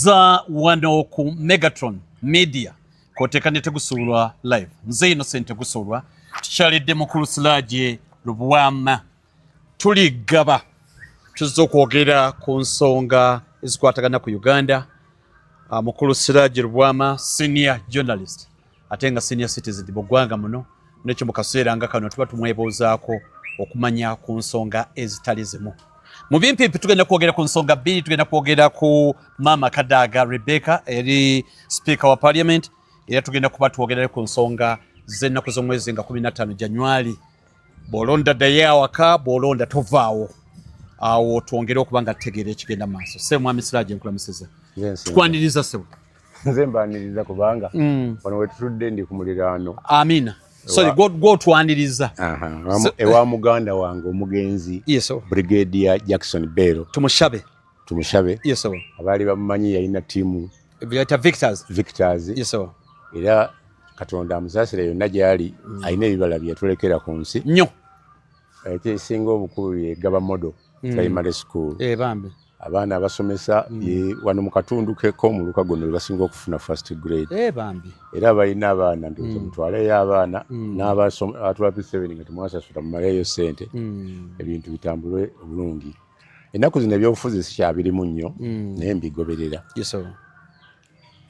Za wano ku Megatron Media koteka ne Tegusuulwa Live. Nze Innocent Tegusuulwa, tukyalidde mukulu Siraje Lubwama. Tuli Gaba, tuzze okwogera ku nsonga ezikwatagana ku Uganda. Mukulu Siraje Lubwama, senior journalist ate nga senior citizen mu ggwanga muno, nekyo mu kaseera nga kano tuba tumwebuuzaako okumanya ku nsonga ezitali zimu. Mu bimpimpi tugenda kwogera ku nsonga bbiri. Tugenda kwogera ku Maama Kadaga Rebecca eri Speaker wa Parliament, era tugenda kuba twogera ku nsonga z'ennaku z'omwezi nga 15 January. Bw'olonda ddayo awaka, bw'olonda tovaawo awo, twongere okuba nga tutegeera ekigenda mu maaso. Se mwami Siraje, nkulamusiza, tukwaniriza ssebo. Nze mbaniriza kubanga wano wetutudde ndi ku muliraano. Amina, sorry, gwotwaniriza. Ewa muganda wange omugenzi Brigadier Jackson Bello. Tumushabe. Tumushabe. Abaali bamumanyi, yalina ttiimu. Victors. Victors. Era Katonda amusaasire yonna gyali, alina ebibala byeyatulekera ku nsi. Nnyo. Ekisinga obukulu ye Gaba Model Primary School. Bambi. Abaana abasomesa wano mu katundu k'omuluka guno bebasinga okufuna first grade. Bambi. Era balina abaana, ndowooza mutwaleyo abaana n'abatula P7 nga temwasasula, mumaleyo sente, ebintu bitambule obulungi. Ennaku zino ebyobufuzi sikyabirimu nnyo, naye mbigoberera.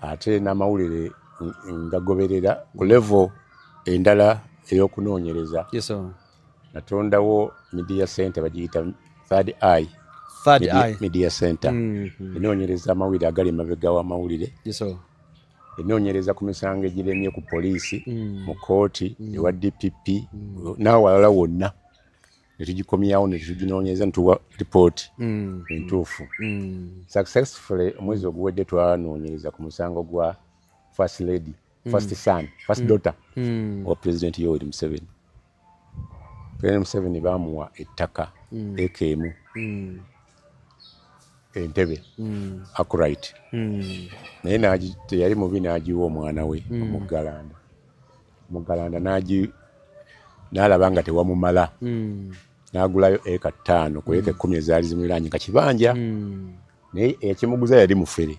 Ate n'amawulire ngagoberera ku level endala ey'okunoonyereza. Natondawo media center, bagiyita Third Eye. Third Media, Eye. Media Center enoonyereza amawulire agali emabega w'amawulire, enoonyereza ku misango egiremye ku poliisi, mu kooti, ewa DPP n'awalala wonna, netugikomyawo netuginoonyereza netuwa ripooti entuufu. Successfully, omwezi oguwedde twanoonyereza ku musango gwa first lady, first son, first daughter wa President Yoweri Museveni. President Museveni bamuwa ettaka eka emu Entebe Akright, naye teyali mubi, n'agiwa omwana we omuggalanda. Omuggalanda n'alaba nga tewamumala, n'agulayo eka 5 ku eka 10 ezaali zimuliraanye nga kibanja, naye eyakimuguza yali mufere.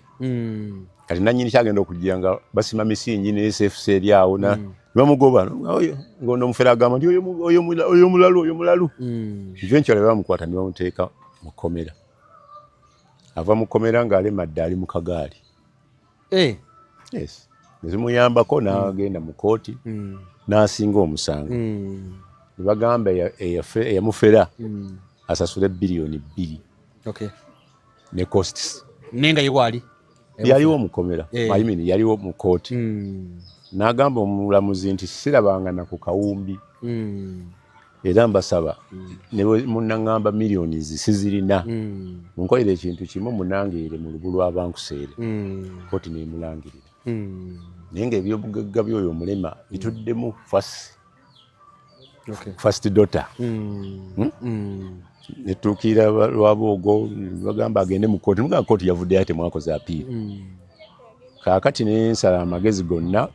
Kati nanyini kyagenda okujja nga basima misingi ne SFC eri awo na bamugoba ng'ono omufere agamba nti oyo mulalu, oyo mulalu. Eventually bamukwata ne bamuteeka mu kkomera. Ava mu kkomera ng'alemadde, ali mu kagaali. Yes, ne zimuyambako n'agenda mu kooti n'asinga omusango, ne bagamba eyamufera asasule biliyoni 2 ne costs. Naye nga ye waali? Yaliwo mu kkomera. I mean, yaliwo mu kooti. N'agamba omulamuzi nti sirabanga na ku kawumbi, era mbasaba ne bwe munaŋŋamba miliyoni sizirina, munkolere ekintu kimu, munangeere mu lubu lw'abankuseere. Kooti nemulangirira, naye ng'ebyobugagga by'oyo omulema bituddemu first, first daughter. Netuukirira Lwaboogo, bagamba agende mu kooti. Mugamba kooti yavuddeyo, temwakoze appeal. Kaakati nensala amagezi gonna,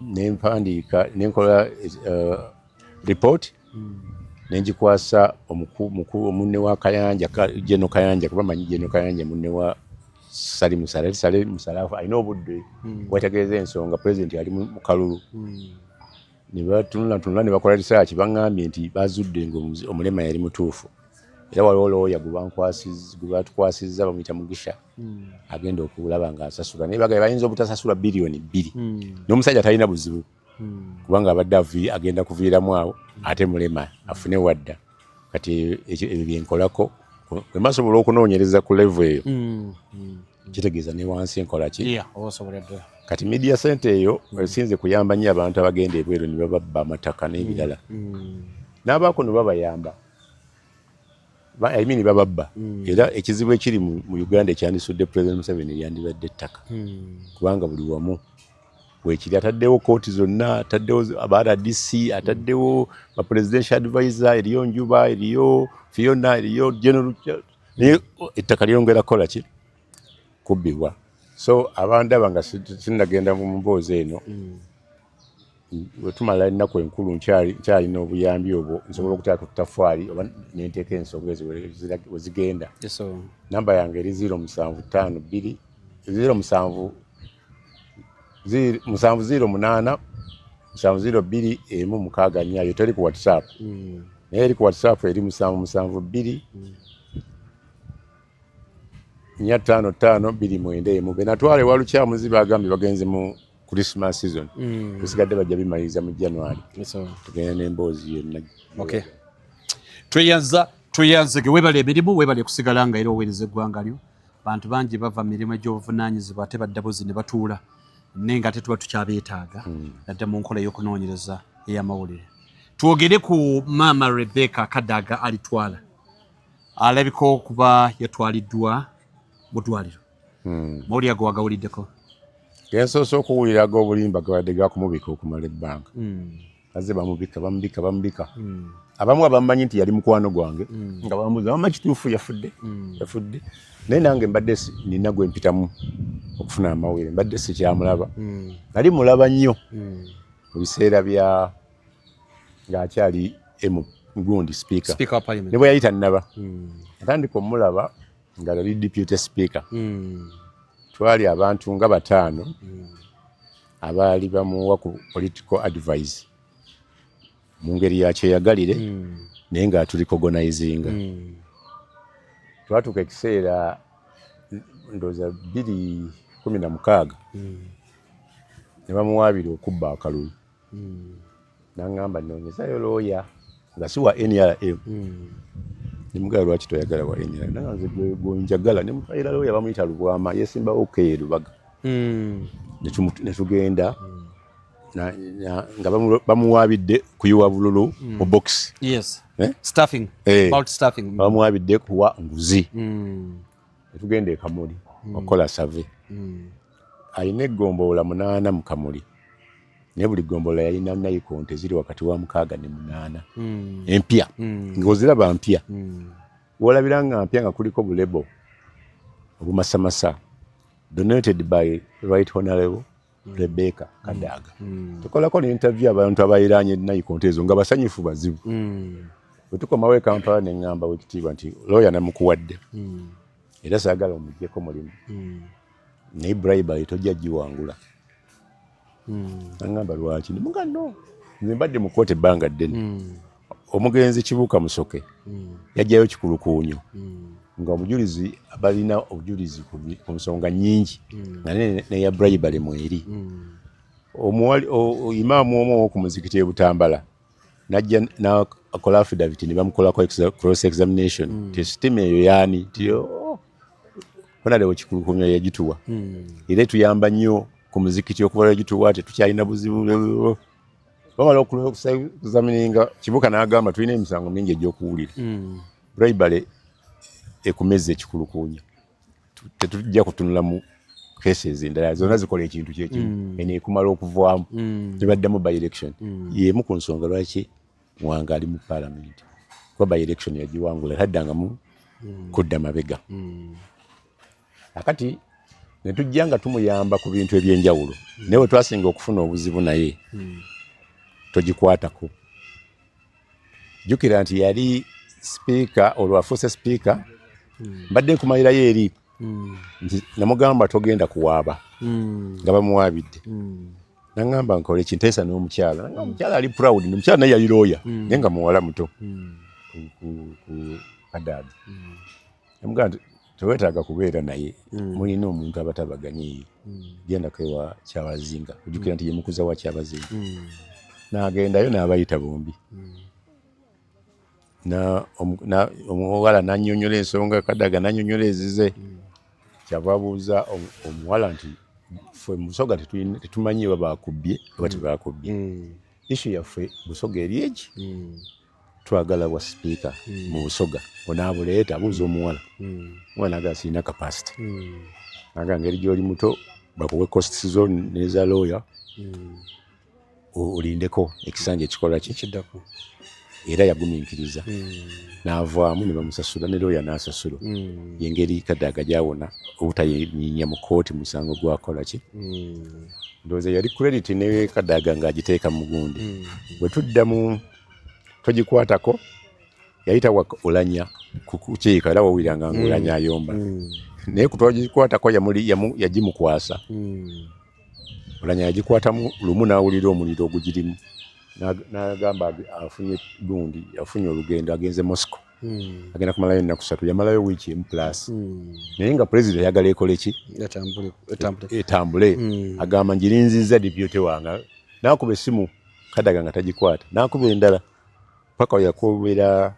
nempandiika, nenkola report, nengikwasa munne wa Kayanja, General Kayanja, kuba manyi General Kayanja munne wa Salim Saleh. Salim Saleh alina obudde wetegereza ensonga. President ali mu kalulu, ne batunula tunula ne bakola research, baŋŋambye nti bazudde nga omulema yali mutuufu. Era waliwo looya gwe batukwasizza, bamuyita Mugisha, agenda okulaba ng'asasula, naye bagamba bayinza obutasasula biliyoni 2. N'omusajja talina buzibu kubanga abadde agenda kuviiramu awo, ate mulema, afune wadda. Kati ebyo byenkolako. Bwe mbasobola okunoonyereza ku level eyo, kitegeeza ne wansi enkola ki? Yeah, oba osobola ddala. Kati media center eyo esinze kuyamba nnyo abantu abagenda ebweru ne bababba amataka n'ebirala, n'abaako ne babayamba. I mean, bababba. Era ekizibu ekiri mu Uganda ekyandisudde President Museveni lyandibadde ettaka, kubanga buli wamu wekiri. Ataddewo kooti zonna, ataddewo aba RDC, ataddewo ba presidential advisor, eriyo Njuba, eriyo Fiona, eriyo General, naye ettaka lyongera kukola ki? Kubbibwa. So abandaba nga sinnagenda mu mboozi eno, wetumala ennaku enkulu nkyalina obuyambi obwo, nsobola okuteeka ku ttafaali oba nenteeka ensonga ezo we zigenda. Yes, so Namba yange eri 0752 07 708 702 164. Yo teri ku WhatsApp. Naye eri ku WhatsApp eri 772 455 291. Benatwala ewa Lukyamuzi bagambye bagenze mu Christmas season. Bisigadde bajja bimaliriza mu January. Tugenda n'emboozi yonna. Okay. Tweyanza, tweyanzege, webale emirimu, webale kusigala nga era oweereza eggwanga lyo. Bantu bangi bava mirimu egy'obuvunaanyizibwa ate badda buzi ne batuula, naye nga ate tuba tukyabeetaaga nadda mu nkola ey'okunoonyereza ey'amawulire. Twogere ku maama Rebecca Kadaga Alitwala, alabika okuba yatwaliddwa mu ddwaliro. Mawulire ago wagawuliddeko? Gensoose okuwulira ag'obulimba gabadde gakumubika okumala ebbanga. Bazze bamubika, bamubika, bamubika. Abamu abamanyi nti yali mukwano gwange nga bambuuza, mama kituufu yafudde? Yafudde. Naye nange mbadde nina gwe mpitamu okufuna amawulire, mbadde sikyamulaba. Nali mulaba nnyo mu biseera bya ng'akyali emu gundi speaker. Speaker wa parliament. Ne bwe yali tannaba. Natandika omulaba nga yali deputy speaker. Twali abantu nga 5 abaali bamuwa ku political advice mu ngeri ya kyeyagalire, naye ng'aturecognizinga. Twatuuka ekiseera ndowooza 2016 ne bamuwaabira okubba akalulu. N'aŋŋamba nnoonyezayo looya nga si wa NRM. Ne mugamba lwaki toyagala wa NRM? N'agamba nze gwe njagala. Ne mutwalira looya bamuyita Lubwama, yeesimbawo K Lubaga. Ne tugenda nga bamuwaabidde kuyiwa bululu mu box. Yes. Eh? Stuffing. Eh. About stuffing. Bamuwaabidde kuwa nguzi. Ne tugenda e Kamuli okukola survey. Alina eggombolola 8 mu Kamuli, naye buli ggombolola yalina nayikonto eziri wakati wa 6 ne 8 empya, ng'oziraba mpya. W'olabira nga mpya nga kuliko bu label obumasamasa, "Donated by Right Honorable Rebecca Kadaga." Tukolako ne interview abantu abayiranye nayikonto ezo nga basanyufu bazibu. Bwe tukomawo e Kampala ne ŋŋamba wekitiibwa nti looya namukuwadde era saagala omuggyeko mulimu, naye bribery tojja giwangula. Naŋŋamba lwaki? Nemuga no, nze mbadde mu kkooti ebbanga ddene. Omugenzi Kibuuka Musoke yajjayo kikulukuunyo nga omujulizi balina obujulizi ku nsonga nnyingi nga neya bribery mweri. Imaamu omu ow'oku muzikiti e Butambala najja nakola affidavit ne bamukolako cross examination ti sitima eyo yaani, ti "Oh, honorable Kikulukuunyo yagituwa era etuyamba nnyo ku muzikiti, okuva lwegituwa tetukyalina buzibu." Bamala okuexamininga Kibuuka n'agamba tulina emisango mingi egy'okuwulira, bribery ekumeza ekikulukuunya, tetujja kutunula mu cases endala zonna zikola ekintu kyekimu, eno ekumala okuvaamu. Tebaddamu by election. Yemu ku nsonga lwaki Mwanga ali mu parliament, kuba by election yagiwangula, taddangamu kudda mabega. Akati ne tujja nga tumuyamba ku bintu ebyenjawulo, naye bwe twasinga okufuna obuzibu naye togikwatako. Jjukira nti yali sipiika, olwo afuuse sipiika. Mbadde nkumalirayo eri nti namugamba togenda kuwaaba nga bamuwaabidde. Naŋŋamba nkole kinteesa n'omukyala. Nanga omukyala ali proud, omukyala naye yali looya naye nga muwala muto ku Kadaga. Namugamba nti teweetaaga kubeera naye, mulina omuntu abatabaganye eyo, gendako ewa Kyabazinga. Ojjukira nti ye mukuza wa Kyabazinga. N'agendayo n'abayita bombi, omuwala n'annyonnyola ensonga, Kadaga n'annyonnyola ezize. Kyava abuuza omuwala nti ffe mu Busoga tetumanyi oba bakubbye oba tebakubbye. Issue yaffe Busoga eri egi, twagala bwa sipiika mu Busoga, onaabuleeta? Abuuza omuwala. Omuwala n'agamba sirina capacity. Naga ngeri gy'oli muto bakuwe costs zo neza lawyer, olindeko ekisanja ekikola ki kiddako. Era yagumiikiriza n'avaamu ne bamusasula ne lawyer n'asasulwa. Yengeri Kadaga gyawona obutayenyinya mu kooti musango gwakola ki. Ndowooza yali credit ne Kadaga ng'agiteeka mu gundi. Bwe tudda mu togikwatako, yayita Olanya ku kukiika era wawuliranga nga Olanya ayomba. Naye kutogikwatako yagimukwasa. Olanya yagikwatamu lumu n'awulira omuliro ogugirimu, n'agamba afunye gundi, afunye olugendo, agenze Moscow. Agenda kumalayo ennaku 3, yamalayo wiiki emu plus. Naye nga pulezidenti ayagala ekole ki? Etambule. Agamba ngirinzizza deputy wange. N'akuba essimu Kadaga nga tagikwata, n'akuba endala paka yakubira,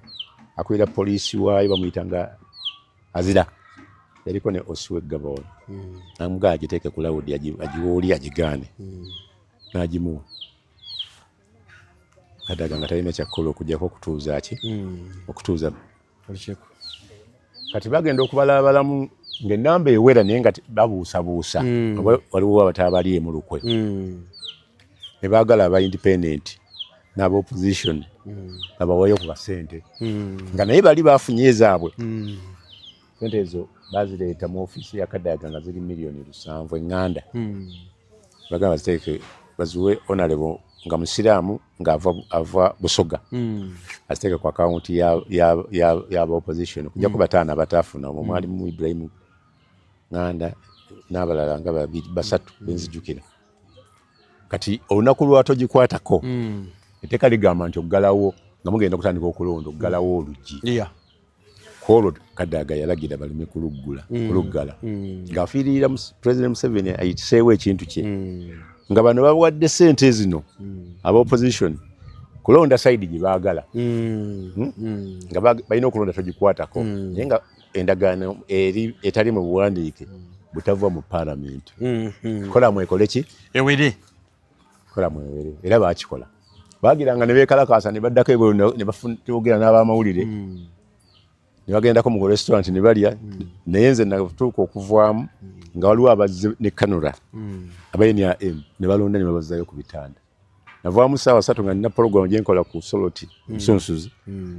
akubira poliisi waayo bamuyita nga Azira, yaliko ne Osiwe Gaba ono. Namugamba agiteeke ku loud, agiwe oli agigaane. N'agimuwa. Kadaga nga talina kyakkola okuggyako okutuuza ki? Okutuuza olukiiko. Kati bagenda okubalabalamu ng'ennamba ewera, naye nga babuusabuusa. Oba waliwo abatabaliemu lukwe. Ne baagala aba independent n'aba opposition babaweeyo ku basente, nga naye bali bafunye ezaabwe. Sente ezo bazireeta mu ofiisi ya Kadaga nga ziri miliyoni 7 eŋŋanda. Bagamba baziteeke, baziwe honorable nga musiraamu nga ava Busoga, aziteeke ku akawunti y'aba opposition okujjako bataano abataafuna. Omwo mwalimu Ibrahimu Nganda n'abalala nga babiri basatu benzijukira. Kati olunaku lwatogikwatako, etteeka ligamba nti oggalawo nga mugenda okutandika okulonda, oggalawo oluggi. Kwolwo Kadaga yalagira baleme kuluggula, kuluggala, ng'afiiririra President Museveni ayitiseewo ekintu kye, nga bano bawadde sente zino aba opposition kulonda side gye baagala. Nga balina okulonda togikwatako, naye nga endagaano eri etali mu buwandiike butava mu parliament. Kola mwekole ki? Ewere. Kola mwewere. Era bakikola, bagiranga ne beekalakaasa ne baddako ebweru ne bafuna n'abamawulire ne bagendako mu restaurant ne balya. Naye nze natuuka okuvaamu nga waliwo abazze ne kanula aba NRM ne balonda ne babazzayo ku bitanda. Navaamu saawa 3 nga nina program gyenkola ku Soloti Musunsuzi,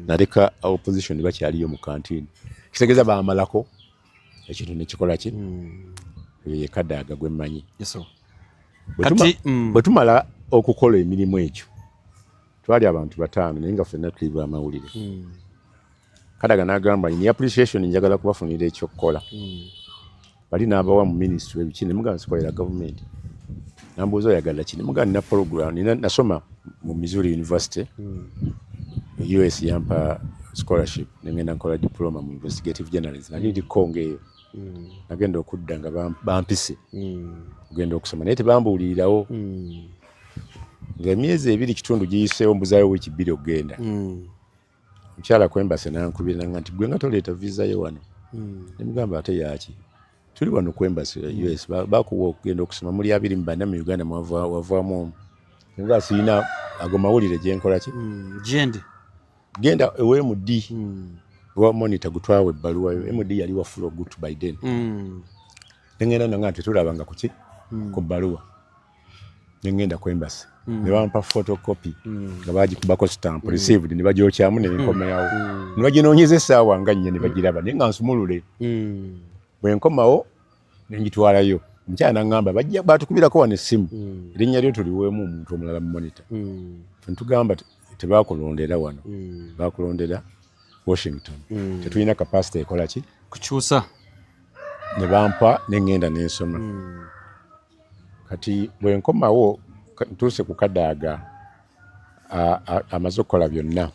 naleka opposition bakyaliyo mu kantini. Kitegeeza bamalako ekintu nekikola ki? Eyo ye Kadaga gwe mmanyi. Bwe tumala okukola emirimu egyo, twali abantu bataano, naye nga ffenna tuli bamawulire. Kadaga n'agamba, "In appreciation, njagala kubafunira ekyokukola." Bali n'abawa mu ministry ebiki, ne mugamba sikolera gavumenti. Nambuuza, "Oyagala ki?" Ne mugamba nina program, nina nasoma mu Missouri University, US yampa scholarship nengenda nkola diploma mu investigative journalism. Nali ndi Congo eyo. Nagenda okudda nga bampise ogenda okusoma, naye tebambuulirirawo. Ng'emyezi 2 kitundu giyiseewo, mbuzaayo wiiki 2 okugenda. Omukyala ku embassy nankubira nanga nti, "Gwe nga toleeta visa yo wano?" Nemugamba, "Ate yaki? Tuli wano ku embassy ya US, bakuwa okugenda okusoma, muli 24 mu Uganda, wavaamu omu." Nga sirina ago mawulire gyenkola ki? Gyendi. Genda ewe MD wa Monitor gutwawe ebbaluwa yo. MD yali wa Full Good by then. Nengenda nanga nti tulabanga kuki ku bbaluwa. Nengenda ku embassy ne bampa photocopy nga bagikubako stamp, received, ne bagyokyamu ne nkomeyawo, ne baginoonyeza essaawa nga 4 ne bagiraba, naye nga nsumulule. Bwe nkomawo ne ngitwalayo, omukyala naŋŋamba, "Bajja batukubirako wano essimu, erinnya lyo tuliweemu omuntu omulala mu Monitor." Ntugamba tebakulondera wano, bakulondera Washington, tetulina capacity ekola ki? Kukyusa. Ne bampa ne ŋŋenda nensoma. Kati bwe nkomawo, ntuuse ku Kadaaga, amaze okukola byonna,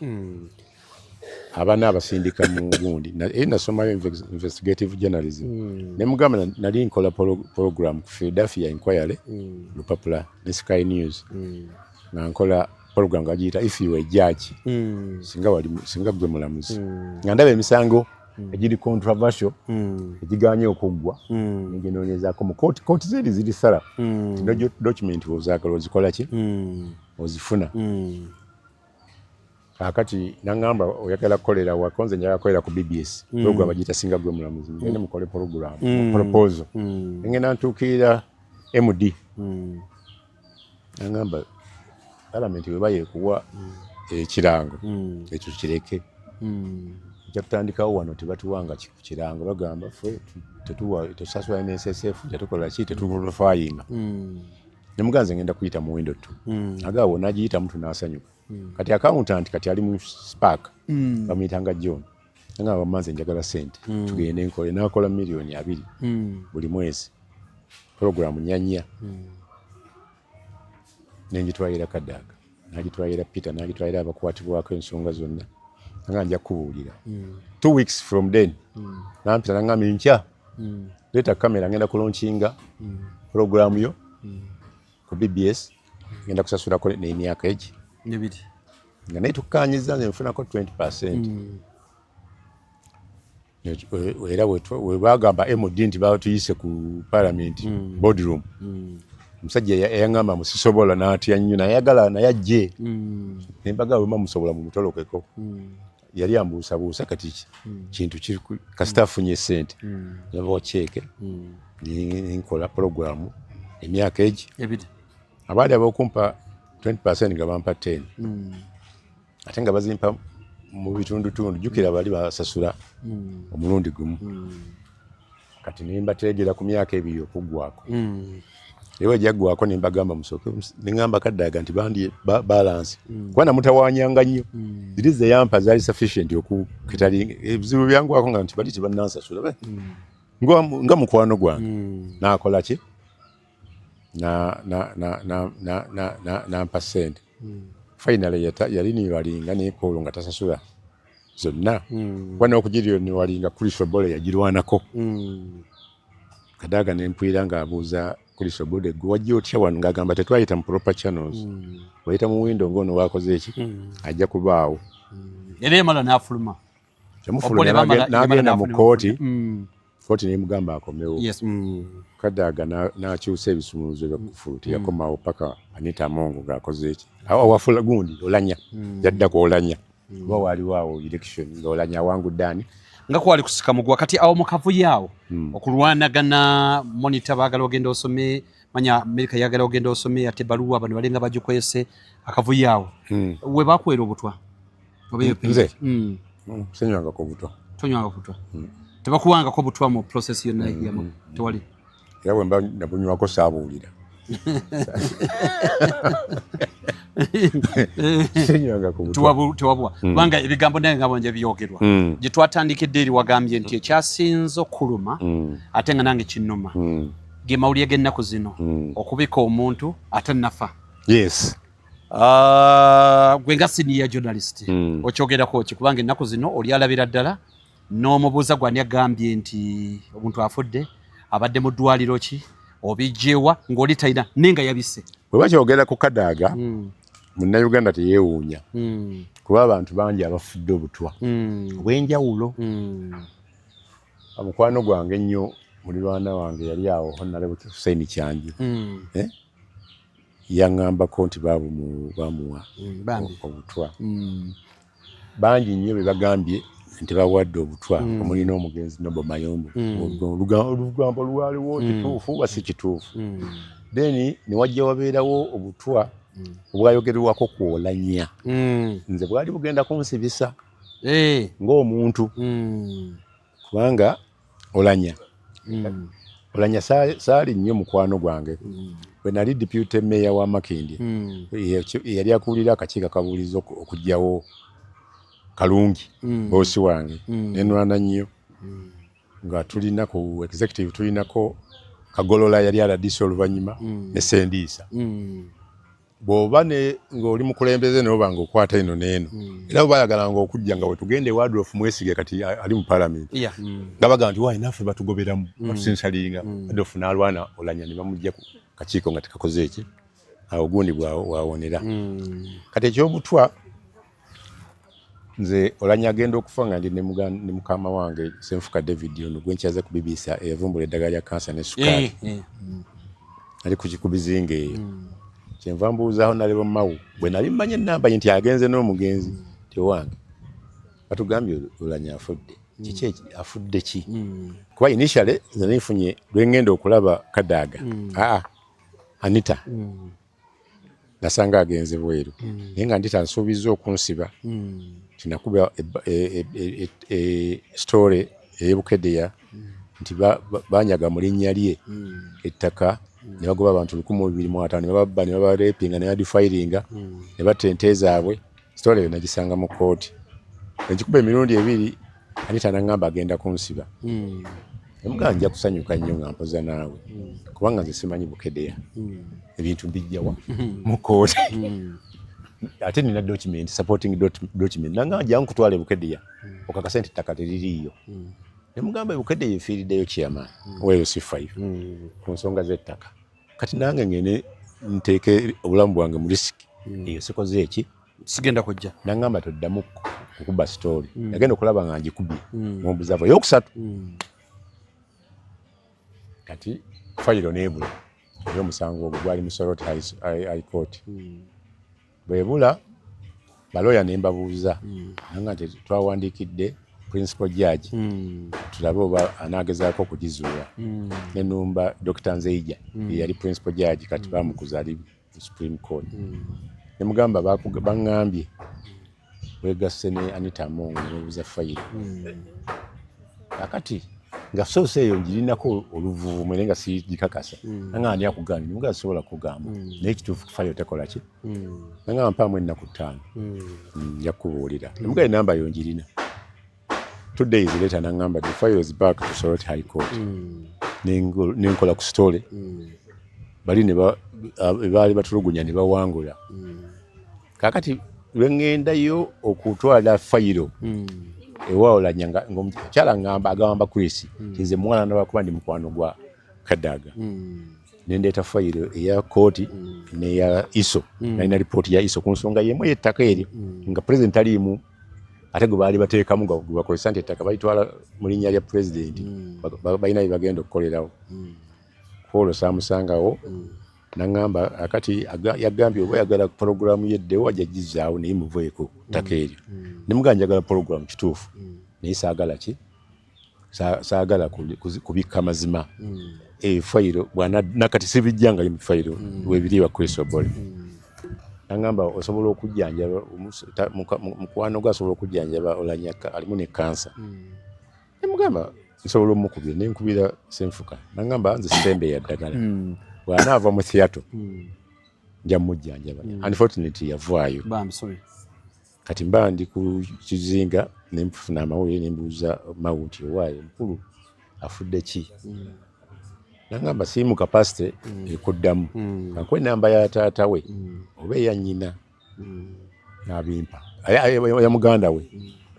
abana abasindika mu gundi. Era nasomayo investigative journalism. Ne mugamba nali nkola program ku Philadelphia Inquiry, lupapula, ne Sky News, nga nkola program nga bagiyita "If You Were Judge", singa wali, singa gwe mulamuzi, nga ndaba emisango egiri controversial, egiganye okuggwa, neginoonyezaako mu kooti. Kooti zeri ziri sala ti document ozaagala ozikola ki? Ozifuna. Kaakati naŋŋamba, "Oyagala kukolera wako?" Nze njagala kukolera ku BBS, program bagiyita "Singa Gwe Mulamuzi". Ngende mukole program proposal. Ngenda ntuukirira MD, naŋŋamba, "Palamenti bweba yekuwa ekirango ekyo kireke, ojja kutandikawo wano. Tebatuwanga kirango, bagamba ffe tetuwa, tetusasula NSSF, tetukola ki, tetuqualifyinga." Ne muganze ngenda kuyita mu window two. Agaawo nagiyitamu, tunasanyuka. Kati accountant kati ali mu Spark, bamuyitanga John. Nga wamanze njagala sente, tugende nkole. Nakola 20 million buli mwezi, programu nyanya, nengitwalira Kadaga, nagitwalira Peter, nagitwalira abakwatibwako ensonga zonna, nga nja kubuulira. 2 weeks from then nampita, nangamba, "Nkya leeta kamera, ngenda kulaunchinga programu yo ku BBS, ngenda kusasulako n'emyaka egi." 2. Nga naye tukkanyiza, nze nfunako 20. Era we bagamba MD nti batuyise ku parliament boardroom, omusajja eyaŋŋamba musisobola n'atya nnyo, nayagala naye ajje, nembaga wema musobola mumutolokeko. Yali ambuusabuusa. Kati kintu kiri kasita afunye sente, nabawa ceeke, nenkola programu emyaka egi 2. Abaali ab'okumpa 20 nga bampa 10, ate nga bazimpa mu bitundutundu. Jjukira bali basasula omulundi gumu. Kati nembateegera ku myaka 2 okuggwako. Era ejaggwako nembagamba musooke, neŋŋamba Kadaga nti bandi balance, kuba namutawanyanga nnyo. Ziri ze yampa zaali sufficient okuketali ebizibu byangwako, nga nti bali tebannansasula. Nga mukwano gwange nakola ki, nampa sente. Finally yali niwalinga nekoolo nga tasasula zonna, kuba n'okugiriniwalinga Chris Obore yagirwanako. Kadaga nempwira ng'abuuza Chris Obore, "Gwe wajja otya wano?" Ng'agamba, "Tetwayita mu proper channels, wayita mu window ng'ono wakoze eki, ajja kubaawo." Era yamala n'afuluma. Yamufulumya n'agenda mu kooti, kooti nemugamba akomewo. Kadaga n'akyusa ebisumuluzo bya kufulu, teyakomawo paka Anita Amongo ng'akoze eki, awafula gundi Olanya. Yadda ku Olanya, kuba waaliwo awo election nga Olanya awangudde ani. Nga kwali kusika mugwa. Kati awo mu kavuyo awo, okulwanagana Monitor baagala ogenda osome, manya Amerika yagala ogenda osome, ate baluwa bano balinga bagikwese, akavuyo awo we bakwera obutwa? Nze? Senywangako butwa. Tonywanga butwa? Tebakuwangako butwa mu process yonna? Tewali? Era bwe mba nabunywako saabuulira. Tewabwa, kubanga ebigambo nange nga bwanje byogerwa. Gye twatandikidde eri wagambye nti ekyasinze okuluma, ate nga nange kinnuma, ge mawulire g'ennaku zino okubika omuntu ate nafa. Yes. Ah, gwe nga senior journalist, okyogerako ki? Kubanga ennaku zino oli alabira ddala n'omubuuza gwani agambye nti omuntu afudde, abadde mu ddwaliro ki, obijjewa ng'oli talina naye nga yabise. Bwe bakyogera ku Kadaaga, Munnayuganda teyeewuunya, kuba abantu bangi abafudde obutwa obw'enjawulo. Mukwano gwange ennyo, mulirwana wange yali awo, Honorable Hussein Kyanjo, eh? Yaŋŋambako nti bamuwa obutwa. Bangi nnyo be bagambye nti bawadde obutwa, omuli n'omugenzi Noble Mayombo. Olugambo lwaliwo, kituufu oba si kituufu? Then ne wajja wabeerawo obutwa obwayogerwako ku Olanya. Nze bwali bugenda kunsibisa ng'omuntu, kubanga Olanya, Olanya saali nnyo mukwano gwange. Bwe nali deputy mayor wa Makindye, yali akuulira akakiiko akabuuliza okuggyawo Kalungi, boosi wange, nenwana nnyo nga tulina ku executive, tulinako Kagolola yali RDC oluvannyuma, ne Sendiisa. Bw'oba ne ng'oli mukulembeze noba ng'okwata eno n'eno, era bwe bayagalanga okujja nga wetugenda ewa Adolf Mwesige, kati ali mu parliament, nga bagamba nti waayi naffe batugoberamu, batusinsalinga. Adolf n'alwana Olanya ne bamugja ku kakiiko nga tekakoze eki awo gundi bwawonera. Kati ekyobutwa, nze Olanya agenda okufa nga ndi ne mukama wange Senfuka David, ono gwenkyaza ku BBC eyavumbula eddagala lya kansa ne sukaali. Ali ku bizinga eyo. Kyenva mbuuzaaho nalebo Mawu, bwe nali mmanyi enamba ye nti agenze n'omugenzi, ti owange batugambye Olanya afudde, kiki afudde ki? Kuba initially nze nenfunye lwengenda okulaba Kadaaga, aa Anita, nasanga agenze bweru, naye nga ndita nsuubiza okunsiba tinakuba story ey'Ebukedeya nti banyaga mu linnya lye ettaka ne bagoba abantu 1250 ne bababba ne babarepinga ne badefilinga ne batta ente zaabwe. Story eyo nagisanga mu kooti, negikuba emirundi ebiri. Anita nangamba agenda kunsiba. Nemugamba nja kusanyuka nnyo nga mpoza naawe, kubanga nze simanyi Bukedea, ebintu mbijjawa mu kooti, ate nina document, supporting document. Nangamba jangu kutwala e Bukedea okakase nti ettaka teririiyo. Nemugamba Bukedea efiiriddeyo chairman wa LC5 ku nsonga z'ettaka, kati nange ngende nteeke obulamu bwange mu risk eyo? Sikoze eki? Sigenda kujja. Nangamba toddamu kukuba story. Nagenda okulaba nga ngikubye mu Observer eyokusatu. Kati fayiro neebula ey'omusango ogwo gwali mu Soroti High Court. Bwebula, baloya ne mbabuuza, nanga nti twawandiikidde principal judge, tulabe oba anaagezaako okugizuula. Nenumba Dr Nzeija, yeyali principal judge, kati bamukuza ali Supreme Court. Nemugamba baŋŋambye wegasse ne Anita Among nebuuza fayiro. Kakati nga source eyo ngirinako oluvuvumu naye nga sigikakasa. Nanga ani akugambye? Nemugamba sobola kugamba, naye ekituufu fayiro tekola ki. Nangamba mpaamu ennaku 5, nja kukubuulira. Nemugamba enamba yo ngirina. 2 days later nangamba the file is back to Soroti High Court. Nenkola ku story bali ne baali batulugunya ne bawangula. Kakati lwe ŋŋendayo okutwala fayiro ewawolanya nga omukyala ngamba agamba Chris nti nze muwala nabakuba ndi mukwano gwa Kadaga. Nendeeta fayiro eya kooti neya ISO, nalina ripooti ya ISO ku nsonga yemu ey'ettaka eryo, nga president taliimu, ate gwe baali bateekamu nga gwe bakozesa nti ettaka balitwala mu linnya lya pulezidenti, balina bye bagenda okukolerawo. Kwolwo saamusangawo. Naŋŋamba akati yagambye oba oyagala porogulamu yeddewo ajja gizaawo, naye muveeko ttaka eryo. Ne mugamba njagala porogulamu kituufu, naye saagala ki, saagala kubikka mazima. Fayiro nakati sibijjangayo mu fayiro webiri wa Chris Obore. Naŋŋamba osobola okujjanjaba mukwano gwe, asobola okujjanjaba Olanya alimu ne kansa. Nemugamba nsobola omukubira. Nenkubira Senfuka, naŋŋamba nze sitembeeya ddagala, bw'anaava mu theatre nja mujjanjaba. Unfortunately yavaayo. Kati mba ndi ku kizinga nenfuna amawulire, nembuuza Mawu nti owaayo mukulu afudde ki? Nangamba siri mu capacity ekuddamu, kankuwa enamba ya taata we oba eya nnyina. Nabimpa ya muganda we,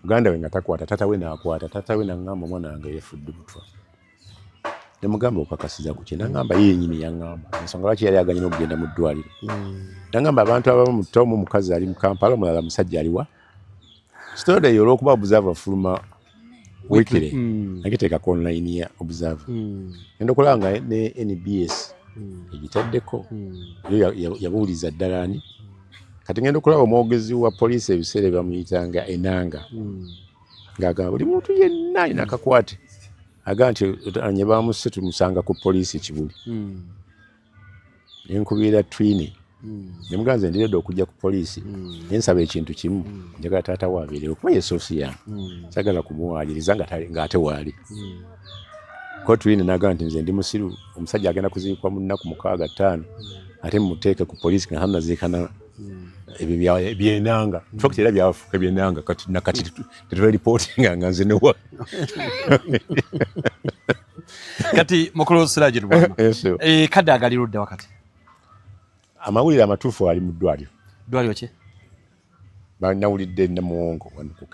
muganda we nga takwata, taata we nakwata. Taata we naŋŋamba omwana wange yafudde butwa. Nemugamba okakasiza ku ki? Naŋŋamba ye yenyini yaŋŋamba ensonga lwaki yali aganyina okugenda mu ddwaliro. Naŋŋamba abantu abamu muto, omu mukazi ali mu Kampala, omulala musajja aliwa. Story eyo olw'okuba Observer fuluma weekly, nagiteekako online ya Observer, ngenda okulaba nga ne NBS egitaddeko. Yo yabuuliza ddala ani. Kati ngenda okulaba omwogezi wa poliisi, ebiseera bamuyitanga Enanga, ng'agamba buli muntu yenna alina akakwate agamba nti nye bamusse tumusanga ku poliisi Kibuli. Nenkubira Twine, nemugamba nze ndiredde okujja ku poliisi, naye nsaba ekintu kimu, njagala taata we abeerewo kuba ye source yange, sagala kumuwaayiriza ng'ate waali ko. Twine n'agamba nti nze ndi musiru, omusajja agenda kuziikwa mu nnaku 6, 5, ate mumuteeke ku poliisi nga tannaziikana? Ebyo byenanga. In fact era byafuuka byenanga kati nakati tetuliripootinga nga nze newa. Kati mukulu Siraji Lubwama, kadde agali ludda wakati? Amawulire amatuufu ali mu ddwaliro. Ddwaliro ki? Nawulidde Namuwongo wano ku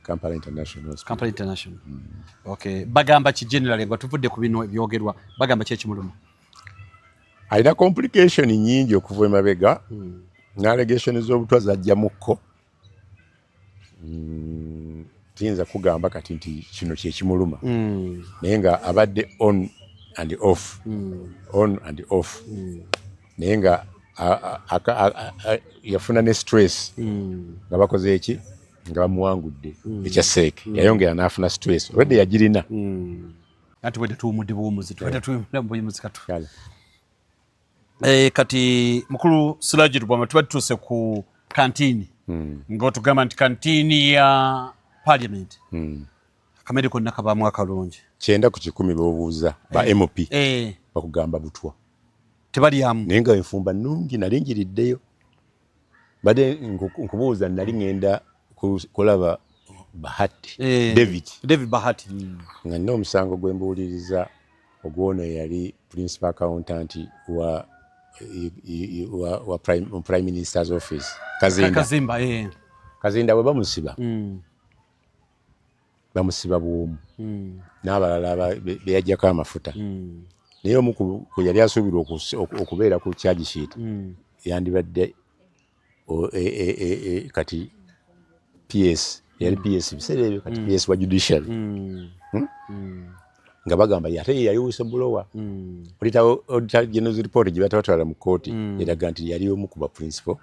Kampala International Hospital. Kampala International. Okay, bagamba ki generally nga tuvudde ku bino ebyogerwa, bagamba ki ekimuluma? Alina complication nyingi okuva emabega, n'allegation z'obutwa zajjamukko. Tuyinza kugamba kati nti kino kyekimuluma, naye nga abadde on and off, on and off, naye nga yafuna ne stress nga bakoze eki, nga bamuwangudde ekya seeke, yayongera n'afuna stress obwedde yagirina. Anti bwedde tuwumudde buwumuzi, tubadde tuwumudde buwumuzi katu. Kale. Kati mukulu Siraji Lubwama, tuba tutuuse ku kantiini, ng'otugamba nti kantiini ya parliament akamere konna kabaamu akalungi. 90% b'obuuza ba MP bakugamba butwa. Tebalyamu. Naye nga enfumba nnungi, nali njiriddeyo, mbadde nkubuuza, nali ŋŋenda kulaba Bahati. Eh, David. David Bahati. Nga nina omusango gwe mbuuliriza ogwono eyali principal accountant wa prime minister's office, Kazinda. Kazimba, eh. Kazinda bwe bamusiba, bamusiba bwomu n'abalala be yajjako amafuta. Naye omu ku yali asuubirwa okubeera ku charge sheet yandibadde kati PS, yali PS biseera ebyo, kati PS wa judiciary. Nga bagamba ate ye yali whistleblower. Auditor General's report gye batabatwala mu kooti eraga nti yali omu ku ba principal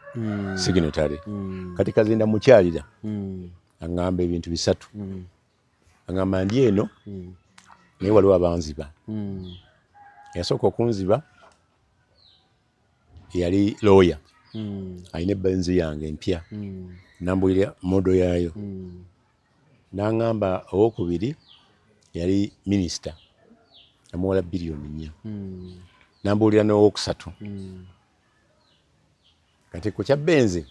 signatory. Kati Kazinda mukyalira, aŋŋamba ebintu bisatu. Aŋŋamba, "Ndi eno, naye waliwo abanziba. Eyasooka okunziba yali lawyer, alina ebenzi yange empya, nambulira model yaayo." N'aŋŋamba owokubiri yali minisita, namuwala biliyoni 4. Nambuulira n'owokusatu. Kati ku kya Benzi,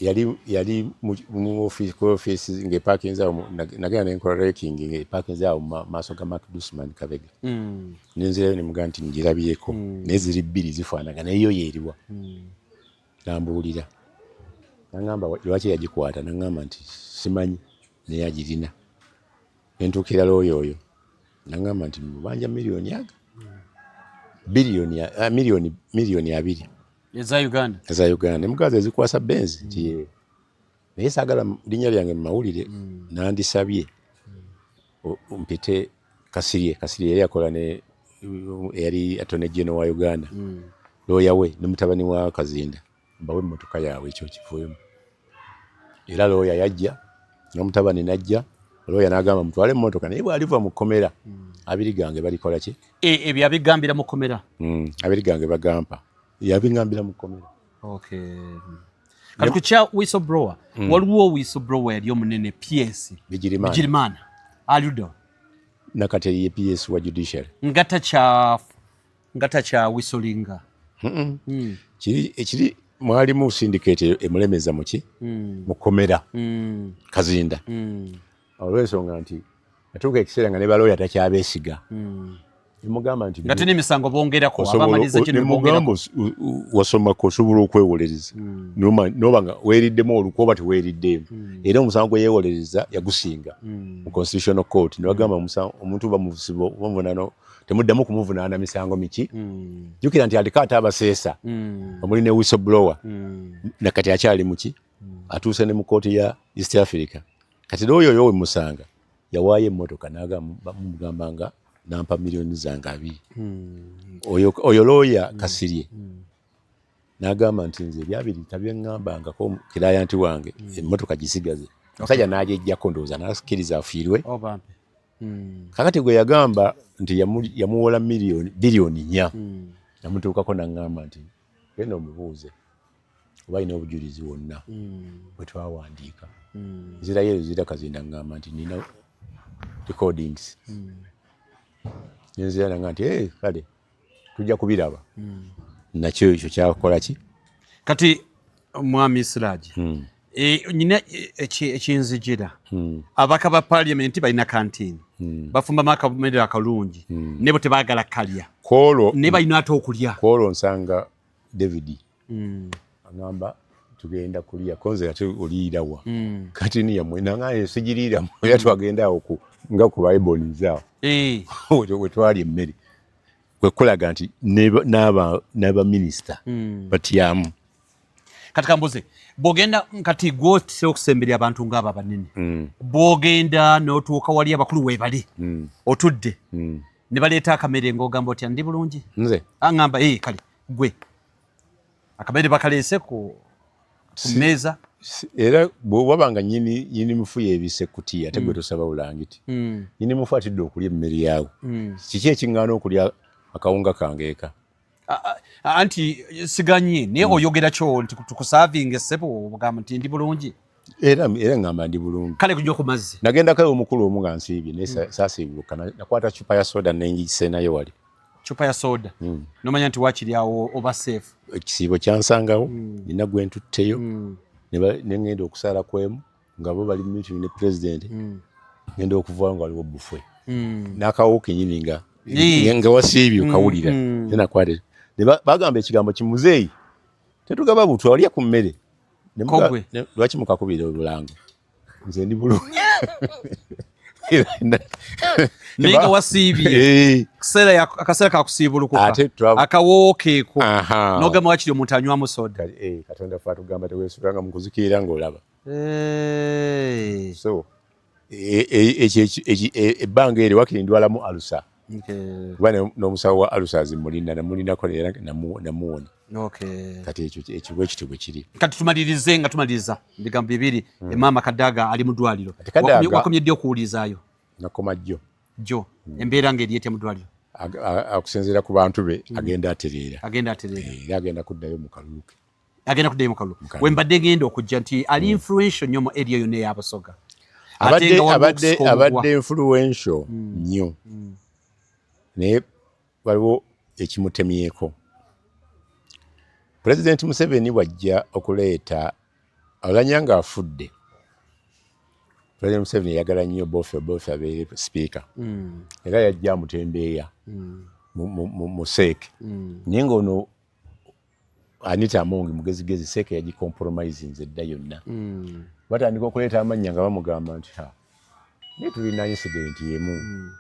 yali mu office, ku office ng'epakinze awo, nagenda nenkola recce ng'epakinze awo mu maaso ga Mark Dusman Kabega. Nenzirayo nemugamba nti ngirabyeko, naye ziri bbiri zifaanagana, naye yo yeeriwa? Nambuulira, naŋŋamba lwaki yagikwata. Naŋŋamba nti simanyi, naye agirina. Nentuukira looyo oyo, naŋŋamba nti mubanja miliyoni aga biliyoni, miliyoni 20 Eza Uganda? Eza Uganda. Nemugaza ezikwasa Benzi nti ye, naye saagala linnya lyange mu mawulire, nandisabye mpite Kasirye. Kasirye yali akola ne eyali attorney general wa Uganda, looya we ne mutabani wa Kazinda, mbawe emmotoka yaabwe, ekyo kivuemu. Era looya yajja n'omutabani najja. Looya n'agamba, "Mutwale emmotoka, naye bw'aliva mu kkomera, 20 gange balikola ki?" E, ebyo abigambira mu kkomera? 20 gange bagampa. Yabingambira mu kkomera. Okay. Kati ku kya whistleblower, waliwo whistleblower yali omunene, PS Bigirimana. Bigirimana aludda? Nakati ye PS wa judiciary. Nga takya whistlinga? Kiri ekiri mwalimu syndicate emulemeza muki mu kkomera, Kazinda, olw'ensonga nti atuuka ekiseera nga ne balooya takyabeesiga. Nemugamba nti Nga tena emisango bongerako, osobola- abamaliza kino nemugamba bongerako. Wasomako, osobola okwewolereza. Noba nga weeriddemu olukwe oba teweeriddeemu. Era omusango gwe yeewolereza yagusinga mu Constitutional Court, ne bagamba omuntu bamusiba, bamuvunaana, temuddamu kumuvunaana misango miki. Jjukira nti aliko ate abaseesa omuli ne whistleblower, nakati akyali muki, atuuse ne mu kooti ya East Africa. Kati n'oyo oyo wemusanga yawaayo emmotoka, n'amugamba nga nampa miliyoni zange 20. Oyo looya Kasirye n'agamba nti nze ebyabiri tabyeŋŋambangako client wange, emmotoka gisigaze. Omusajja n'agyejjako, ndowooza n'akkiriza afiirwe. Oh, bambi. Kakati gwe yagamba nti yamuwola miliyoni biliyoni 4, namutuukako naŋŋamba nti genda omubuuze oba alina obujulizi wonna bwe twawandiika. Nzirayo ezira Kazinda ŋŋamba nti nina recordings. Nenzira nanga nti, "Eh, kale tujja kubiraba." Nakyo ekyo kyakola ki? Kati mwami Siraje, nyina ekinzijira, ababaka ba parliament balina kantini, bafumbamu akamere akalungi, ne bo tebaagala kalya. Kwolwo Ne balina ate okulya. Kwolwo nsanga David, aŋŋamba tugenda kulya konze, ate oliirawa kantini yammwe? Nangaye sigiriiramu, era twagenda awo nga ku baebonies awo we twali emmere. Kwekulaga nti n'abaminisita batyamu. Kati kambuze, bwogenda kati gwotera okusemberya abantu ngaabo abanene, bwogenda n'otuuka wali abakulu weebali, otudde ne baleeta akamere, ng'ogamba otya, "Ndi bulungi"? Nze? Aŋŋamba, "Ee, kale gwe akamere bakaleese ku mmeeza." Era bwewaba nga nyini mufu yeebisse kutiya, ate gwe tosaba bulangiti. Nyini mufu atidde okulya emmere yaawe. Kiki ekiŋŋaana okulya akawunga kange eka? Anti siganye, naye oyogera kyo nti tukuservinga essebo, ogamba nti ndi bulungi? Era ŋŋamba ndi bulungi. Kale kujja ku mazzi. Nagendako omukulu omu nga nsiibye, naye saasiibuluka. Nakwata cupa ya soda nengisenayo wali. Cupa ya soda, nomanya nti wakiri awo oba safe. Ekisiibo kyansangawo, nina gwe ntutteyo, ne ŋŋenda okusala kwemu. Nga bo bali meeting ne president, ngenda okuva nga waliwo bufwe n'akawo kenyini nga nga wasiibye okawulira. Nakwate bagamba ekigambo kimuzeeyi, tetugaba butwa, olya ku mmere. Lwaki mukakubira obulango? Nze ndi bulungi. Naye nga wasiibye akaseera kakusiibulukuka, akawoowo keeko nogamba wakiri omuntu anywamu soda. Eh, Katonda fe atugamba teweesulanga mu kuzikiira ng'olaba. So ebbanga eryo wakiri ndwalamu alusa, kuba n'omusawo wa ulcers mulina, namulinako era namuwona. Kati ekyo ekibwa ekityo bwe kiri. Kati tumalirize, nga tumaliriza ebigambo bibiri. Emaama Kadaga ali mu ddwaliro, wakomye ddi okuwulizaayo? Nakoma jjo. Jjo. Embeera ng'eri etya mu ddwaliro? Okusinziira ku bantu be, agenda atereera. Agenda atereera. Eh, era agenda kuddayo mu kalulu ke. Agenda kuddayo mu kalulu. We mbadde ngenda okujja nti ali influential nnyo mu area yonna ey'Abasoga. Abadde influential nnyo, naye waliwo ekimutemyeko. Pulezidenti Museveni bwajja okuleeta Olanya ng'afudde, Pulezidenti Museveni yayagala nnyo Oboth Oboth abeere sipiika. Era yajja amutembeeya mu CEC, naye ng'ono Anita Among mugezigezi, CEC yagicompromisinze edda yonna. Batandika okuleeta amannya nga bamugamba nti ha, naye tulina incident emu.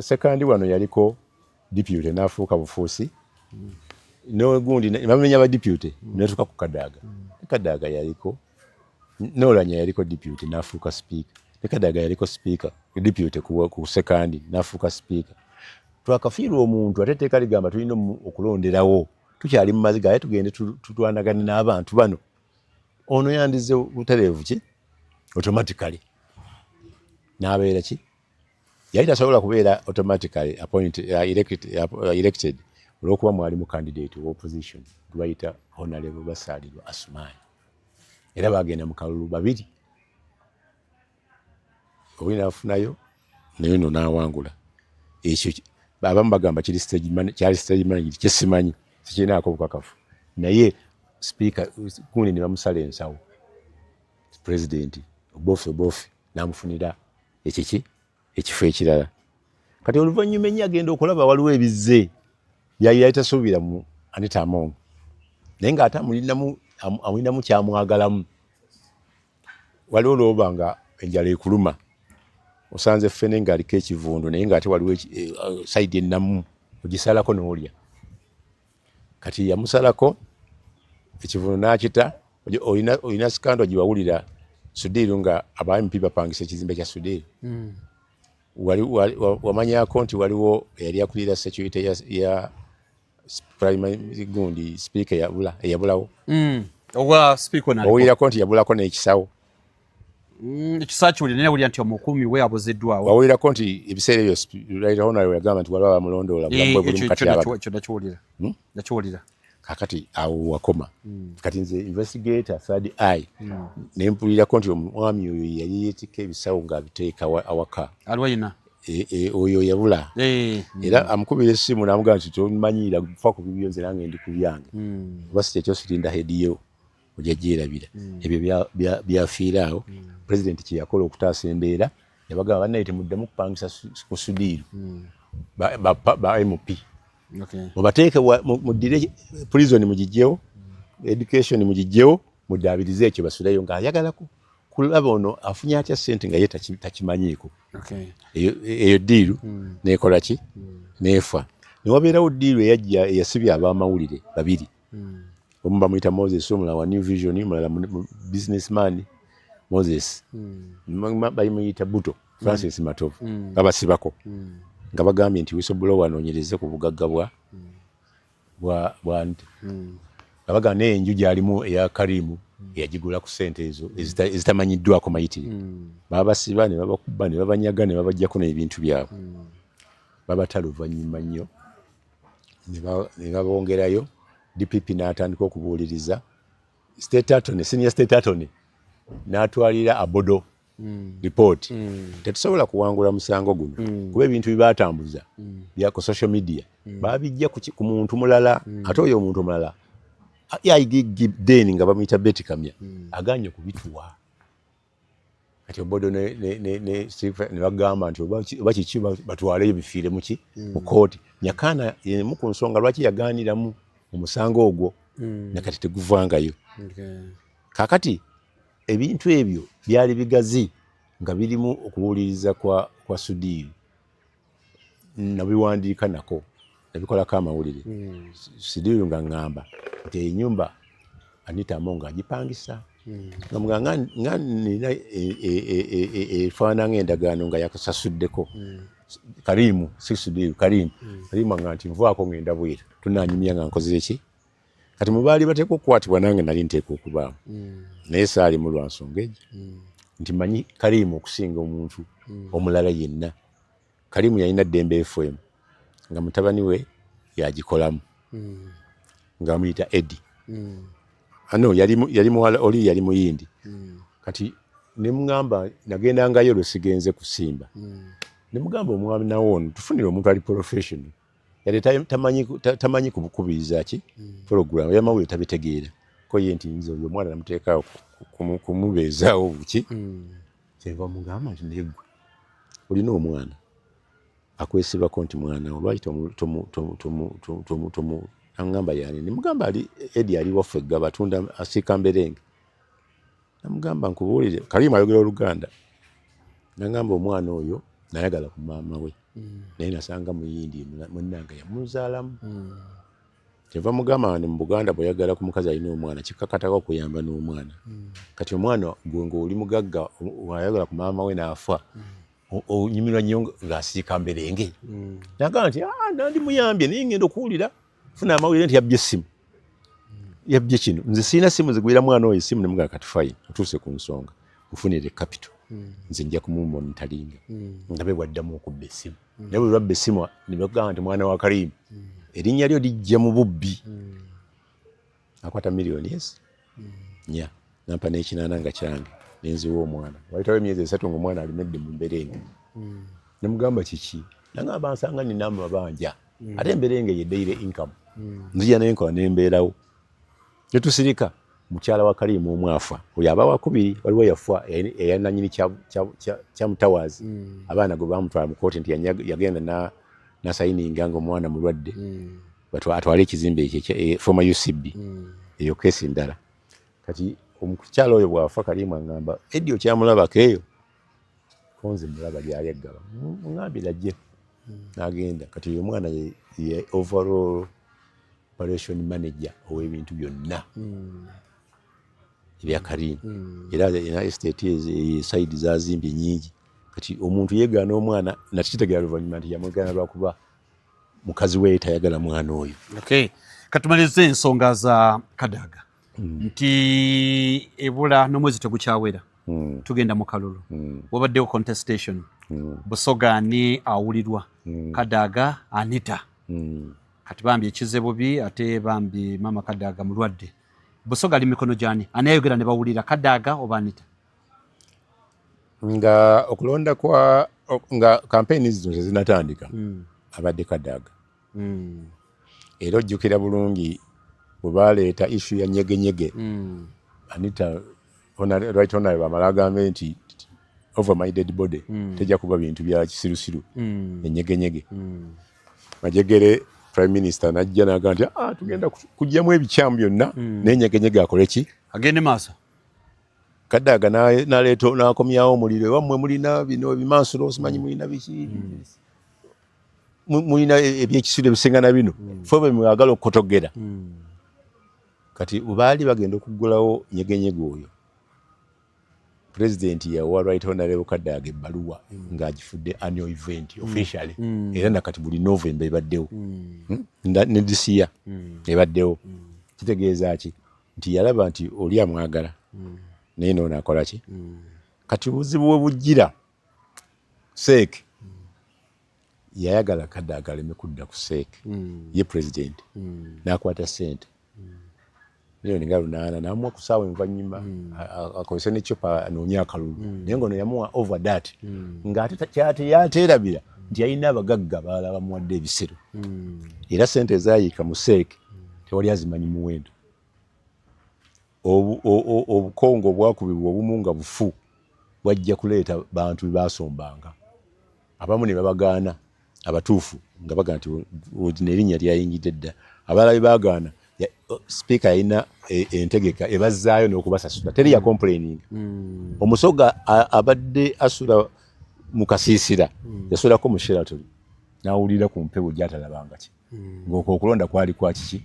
Sekandi wano yaliko deputy n'afuuka bufuusi nogundi, bamenya ba deputy, netuka ku Kadaga. Kadaga yaliko, n'Olanya yaliko deputy n'afuuka speaker, ne Kadaga yaliko speaker deputy ku Sekandi n'afuuka speaker. Twakafiirwa omuntu, ate etteeka ligamba tulina okulonderawo, tukyali mu maziga, ate tugende tutwanagane n'abantu bano. Ono yandize butereevu ki automatically n'abeera ki, yali tasobola kubeera automatically appointed, elected olwokuba mwali mu candidate wa opposition gwebayita Honorable Basaalirwa Asumaani, era bagenda mu kalulu babiri, oli nafunayo naye no n'awangula. Ekyo abamu bagamba kiri kyali stage manager, kyesimanyi, sikirinaako bukakafu, naye speaker gundi ne bamusala ensawo, president Oboth Oboth n'amufunira ekiki, ekifo ekirala. Kati oluvannyuma ennyo agenda okulaba waliwo ebizze byali tasuubira mu Anita Among, naye ng'ate amulinamu kyamwagalamu. Waliwo lwoba nga enjala ekuluma, osanze ffene ng'aliko ekivundu, naye ng'ate waliwo side ennamu, ogisalako n'olya. Kati yamusalako ekivundu n'akita. Olina scandal giwawulira Sudhir nga aba MP bapangisa ekizimbe kya Sudhir. Wamanyako nti waliwo eyali akulira security ya prime gundi speaker yabula, eyabulawo. Wawulirako nti yabulako n'ekisawo? Ekisa kiwulira, naye wulira nti omukuumi we abuziddwawo. Wawulirako nti ebiseera ebyo Right Honorable yagamba nti waliwo abamulondoola, bulamu bwe buli mu katyabaga? Ekyo nakiwulira. Nakiwulira. Kakati awo wakoma. Kati nze investigator third eye, nempulirako nti omwami oyo yali yeetikka ebisawo ng'abiteeka awaka. Aliwo yina? E, oyo yabula. Era amukubira essimu n'amugamba nti tomanyiira, fa ku bibyo, nze nange ndi ku byange, oba si kyekyo sirinda hediyo ojja gyerabira. Ebyo byafiira awo. President kye yakola okutaasa embeera, yabagamba, bannaye, temuddemu kupangisa ku Sudhir ba MP, mubateeke muddire prison mugijjewo, education mugijjewo, muddaabirize ekyo, basuleyo. Ng'ayagala kulaba ono afunye atya ssente nga ye takimanyiiko. Eyo deal nekola ki, neefa. Newabeerawo deal eyajja eyasibya ab'amawulire babiri, omu bamuyita Moses, omulala wa New Vision, omulala businessman Moses, bamuyita Buto Francis Matovu. Babasibako nga bagambye nti whistleblower anoonyereze ku bugagga bwa nte, nga bagamba naye enju gyalimu eya Karimu eyagigula ku ssente ezo ezitamanyiddwako mayitire. Babasiba ne babakuba ne babanyaga ne babajjako n'ebintu byabwe. Babata luvannyuma nnyo ne babongerayo. DPP n'atandika okubuuliriza state attorney, senior state attorney n'atwalira Abodo report. Tetusobola kuwangula musango guno kuba ebintu byebatambuza bya ku social media babijja ku muntu mulala, ate oyo omuntu omulala IGG then nga bamuyita Betty Kamya aganye okubituwa. Kati Obodo ne bagamba nti oba kiki batwaleyo bifiire muki mu kooti. Nyakana yemu ku nsonga lwaki yagaaniramu omusango ogwo, nakati teguvangayo. Kakati ebintu ebyo byali bigazi nga birimu okubuuliriza kwa Sudiiri, nabiwandiika nako nabikolako amawulire. Sudiiri nga ŋŋamba nti enyumba Anita Among agipangisa, nga nga nina efaanana ng'endagaano nga yakasasuddeko Karimu, si Sudiiri, Karimu. Karimu nga nti nvaako ngenda bweru, tunanyumya nga nkoze ki. Kati mu baali bateekwa okukwatibwa nange nali nteekwa okubaamu, naye saalimu lwa nsonga egyo nti manyi Karimu okusinga omuntu omulala yenna. Karimu yalina Ddembe FM nga mutabani we yagikolamu, nga bamuyita Eddie. Ano yali muwala, oli yali muyindi. Kati nemugamba nagendangayo lwe sigenze kusimba, nemugamba omwami nawo ono tufunire omuntu ali professional, yali tamanyi kubukubiriza ki program yamawulire tabitegeera, ko ye nti nze oyo omwana namuteekaawo kumubeezaawo buki. Kyenva mugamba nti naye ggwe olina omwana akwesibako nti mwana wo, lwaki tomu aŋŋamba yani? Nemugamba ali Edi ali waffe Ggaba, atunda asiika mberenge. Namugamba nkubuulire, Karimu ayogera Oluganda, naŋŋamba omwana oyo nayagala ku maama we, naye nasanga muyindi munnange yamuzaalamu. Kyeva mugamba nti mu Buganda bw'oyagala ku mukazi alina omwana kikakatako okuyamba n'omwana. Kati omwana gwe ng'oli mugagga wayagala ku maama we n'afa, onyumirwa nnyo ng'asiika mberenge. Nagamba nti nandi muyambye, naye ngenda okuwulira funa amawulire nti yabbye essimu, yabbye kino, nze sirina simu zigwira mwana oyo essimu. Nemugamba kati fine, otuuse ku nsonga, mufunire capital, nze nja kumumonitoringa ndabe bwaddamu okubba essimu. Naye bwe lwabba essimu ne bagamba nti mwana wa Karimu, erinnya lyo lijja mu bubbi. Akwata miliyoni ezi 4 nampa n'ekinaana nga kyange, nenziwa omwana. Wayitawo emyezi 3 ngaomwana alemedde mu mberenge. Nemugamba kiki? Nagamba nsanga nina amabanja, ate emberenge ye daily income, nzija nenkola nembeerawo. Netusirika. Mukyala wa Karimu omu afa, oyo aba wakubiri. Waliwo yafa eyananyini kya mutawaazi, abaana gwe bamutwala mu kooti nti yagenda nasayininga nga omwana mulwadde atwale ekizimbe ekyo former UCB. Eyo keesi ndala. Kati omukyala oyo bw'afa, Karimu aŋŋamba Edi okyamulabako eyo konze mulaba gyali eggaba, muŋambire ajje. N'agenda. Kati oyo omwana ye overall operation manager ow'ebintu byonna ebya Karimu, era ena estate side zazimbye nyingi. Kati omuntu yeegaana omwana, nakitegera luvannyuma nti yamwegaana lwakuba mukazi we tayagala mwana oyo. Okay. Katumalirize ensonga za Kadaga nti ebula n'omwezi tegukyawera, tugenda mu kalulu. Wabaddewo contestation. Busoga ani awulirwa? Kadaga, Anita? Kati bambi ekize bubi, ate bambi mama Kadaga mulwadde. Busoga ali mikono gyani? Ani ayogera ne bawulira, Kadaga oba Anita? Nga okulonda kwa nga kampeyini zino tezinatandika, abadde Kadaga. Era ojjukira bulungi bwe baleeta issue ya nyegenyege, Anita right honorable amala agambe nti over my dead body, tejja kuba bintu bya kisirusiru enyegenyege. Majegere prime minister najja naga nti ah, tugenda kugyamu ebikyamu byonna, naye nyegenyege akole ki? Agende maaso. Kadaga naleeta nakomyawo omuliro ewammwe, mulina bino ebimansulo, simanyi mulina biki, mulina ebyekisiru ebisinga na bino, fe bwe mwagala okukotogera. Kati baali bagenda okuggulawo nyegenyege oyo, pulezidenti yawa right honorable Kadaga ebbaluwa ng'agifudde annual event officially, era nakati buli November ebaddewo, ne this year ebaddewo. Kitegeeza ki? Nti yalaba nti oli amwagala, naye noono akola ki? Kati obuzibu we bujjira, CEC yayagala Kadaga aleme kudda ku CEC. Ye pulezidenti n'akwata ssente miliyoni nga 8 namuwa ku ssaawa envannyuma akozese ne chopa anoonye akalulu, naye ngono yamuwa over that, ng'ate kyateyateerabira nti yalina abagagga abalala bamuwadde ebisero. Era ssente ezayiika mu CEC tewali azimanyi muwendo. Obukongo obwakubibwa obumu nga bufu. Bwajja kuleeta bantu bebasombanga, abamu ne babagaana, abatuufu nga bagaa nti lino erinnya lyayingidde dda, abalala be bagaana, sipiika yalina entegeka ebazzaayo n'okubasasula. Teri ya complaining. Omusoga abadde asula mu kasiisira, yasulako mu Sheraton, n'awulira ku mpewo gy'atalabanga ki, ng'okwo okulonda kwali kwa kiki,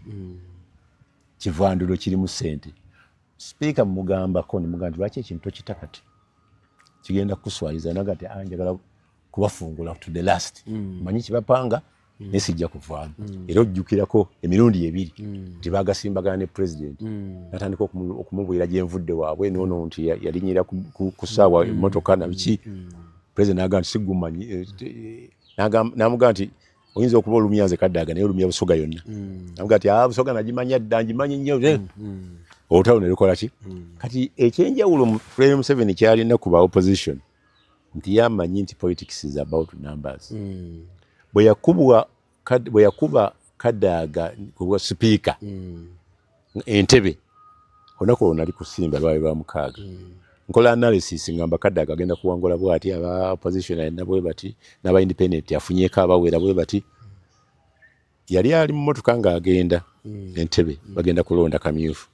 kivandulo kirimu ssente. Sipiika mugambako nemugamba nti, "Lwaki ekintu tokita kati? Kigenda kukuswaliza." Naga nti, "Ah, njagala kubafungula to the last. Manyi kibapanga, naye sijja kuvaamu." Era ojjukirako emirundi ebiri nti bagasimbagana ne president, natandika okumubuulira gyenvudde waabwe noono nti yalinyira ku ssaawa emmotoka nabiki. President nagamba nti sigumanyi, namugamba nti, "Oyinza okuba olumya nze Kadaaga, naye olumya Busoga yonna." Namugamba nti, "Ah, Busoga nagimanya dda, ngimanyi nnyo." Olutalo ne lukola ki? Kati ekyenjawulo President Museveni kyalina ku ba opposition nti yamanyi nti politics is about numbers. Bwe yakuba Kadaaga kubwa sipiika entebe, olunaku olwo nali kusimba, lwali lwa mukaaga, nkola analysis, ngamba Kadaaga agenda kuwangula bwati, aba opposition alina bwe bati, n'aba independent afunyeko abawera bwe bati. Yali ali mu motoka ng'agenda Entebe, bagenda kulonda kamyufu.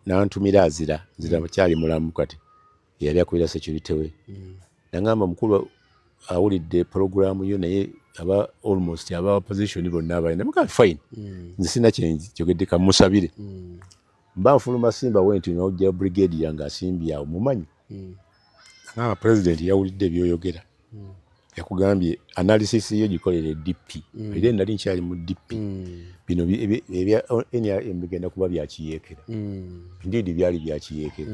Nantumira Azira, Azira kyali mulamu kati, yali akubira security we, nangamba, "Mukulu awulidde programu yo, naye aba almost aba opposition bonna abalina." Muga, "Fine, nze sina kyenjogedde, kamusabire." Mba nfuluma Simba we nti nojja brigade yange asimbye awo, mumanyi, agamba, "President yawulidde ebyoyogera, yakugambye analysis yo gikolere DP." Era nali nkyali mu DP. Bino ebya NRM bigenda kuba byakiyeekera. Indeed byali byakiyeekera,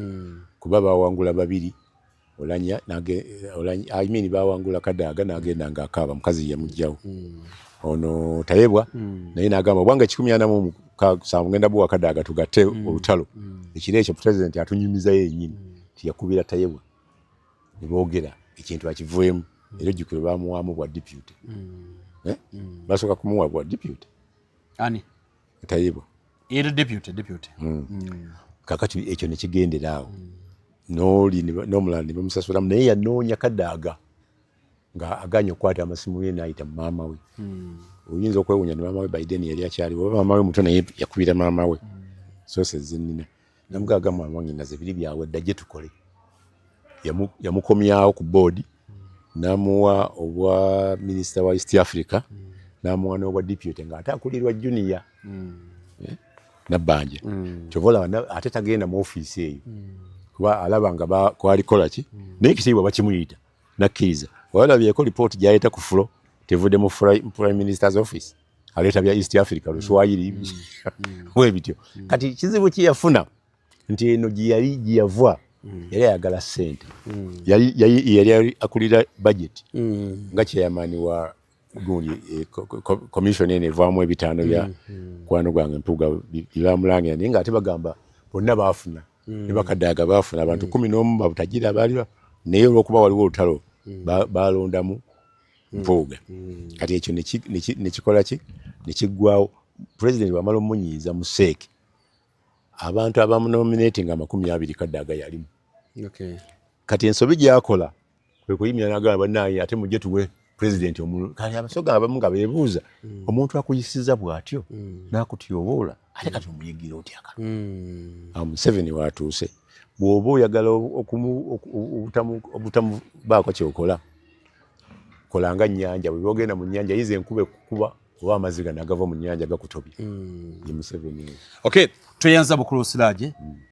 kuba bawangula babiri, Olanya, I mean, bawangula Kadaaga n'agenda ng'akaaba, mukazi yamugjawo. Ono Tayebwa naye n'agamba, "Obwange 147 ngenda buwa Kadaaga, tugatte olutalo." Ekiro ekyo president atunyumizayo yennyini tiyakubira Tayebwa ne boogera ekintu akivuemu. Era ojjukire bamuwaamu bwa deputy. Eh? Basooka kumuwa bwa deputy. Ani? Tayebwa. Era deputy. Kakati ekyo nekigendera awo, n'oli n'omulala ne bamusasulamu, naye yanoonya Kadaaga nga aganye okukwata amasimu ye, n'ayita mu maama we. Oyinza okwewuunya ne maama we Biden yali akyaliwo, oba maama we muto, naye yakubira maama we soose zinina, namugaga, "Maama wange, naze biri byawe dda, gye tukole." Yamukomyawo ku board, n'amuwa obwa minisita wa East Africa, n'amuwa n'obwa deputy ng'ate akulirwa junior, eh, Nabbanja. Kyova olaba ate tagenda mu ofiisi eyo, kuba alaba nga kwalikola ki, naye ekitiibwa bakimuyita nakkiriza. Walabyeko lipooti gyaleeta ku floor, tevudde mu prime minister's office, aleeta bya East Africa, Luswayiri, bwe bityo. Kati kizibu kyeyafuna nti eno gyeyali gyeyava yali ayagala ssente. Yali akulira budget nga chairman wa gundi, commission eno evaamu ebitaano bya kwano gwange Mpuuga byebamulangira, naye ngaate bagamba bonna baafuna, ne Bakadaaga baafuna abantu 11 babutagira baali, naye olwokuba waliwo olutalo balondamu Mpuuga. Kati ekyo nekikola ki, nekiggwawo. President bwamala omunyiiza mu seeki, abantu abamunominating 20, Kadaaga yalimu. Kati ensobi gyakola kwe kuyimira nagamba, "Bannaye, ate mujje tuwe president omulu." Kati Abasoga abamu nga beebuuza, omuntu akuyisiza bw'atyo n'akutyoboola, ate kati omuyigira otya kano? Awo Museveni watuuse, bw'oba oyagala obutamubaako kyokola, kola nga nnyanja. Bwe ogenda mu nnyanja, yiza enkuba ekukuba oba amazzi gano agava mu nnyanja gakutobya. Ye Museveni. Okay, tweyanza bukulu Siraje.